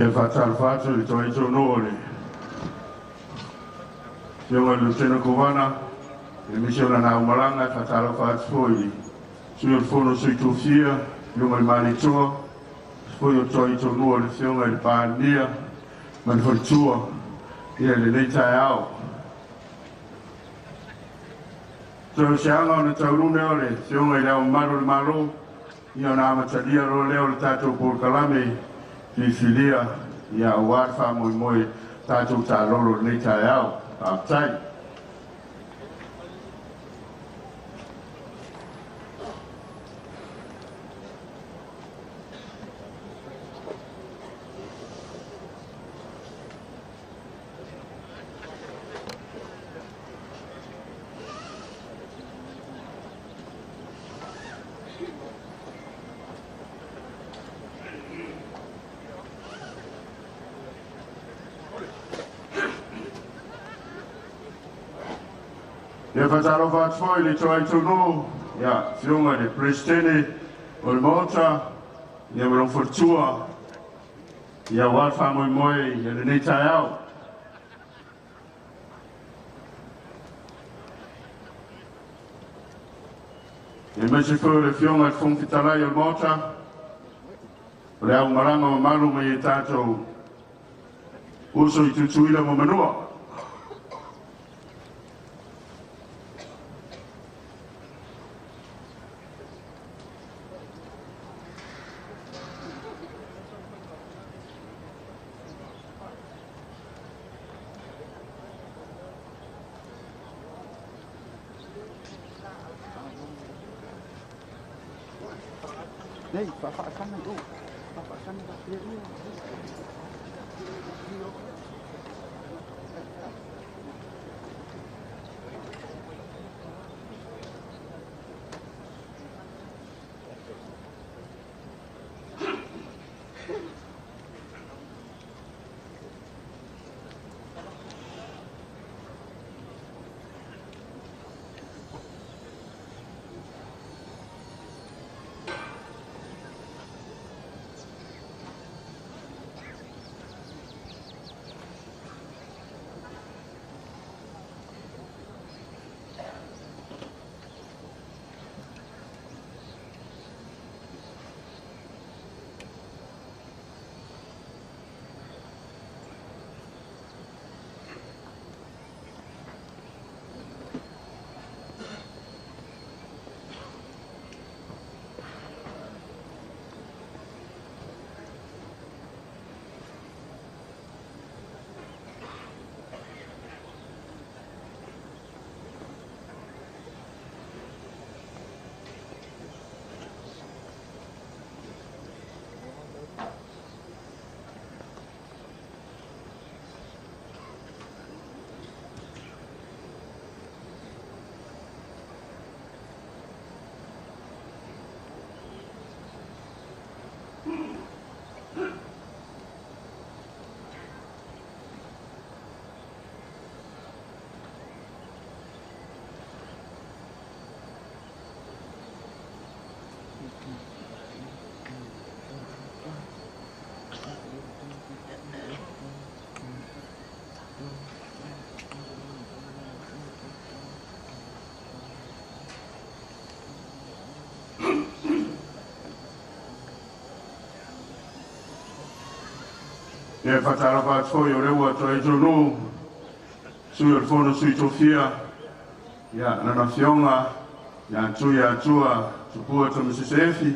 Ia faatalofa atu i le Toaitono o le Afioga i le Lutena Kovana, aemaise o lana aumalaga. E faatalofa atu foi i le Sui o le Fono a Sui Tofia, Afioga i le Malietoa, foi o le Toaitono o le Afioga i le Palemia ma le Faletua ia i lenei taeao. Toe o se aga ona taulune o le Afioga i le Ao Mamalu o le Malo, ia ona amatalia loa lea o le tatou polokalame filifilia ia aua le faamoemoe tatou talolo i lenei taeao. Faafetai. Ia faatalofa atu foi i le Toaitono, ia Afioga i le Peresetene o le Maota, ia ma lou faletua, ia aua le faamoemoe i lenei taeao. Aemaise foi o le Afioga i le Fofoga Fetalai o le Maota, o le aumalaga mamalu mai e tatou uso i Tutuila ma Manua. Nei, faafaasana i o. Faafaasana faapea ia. Ia faatalofa atu foi o lea ua Toaitono, Sui o le Fono Sui Tofia, ia lana Afioga ia Tui Atua Tupua Tamasese Efi.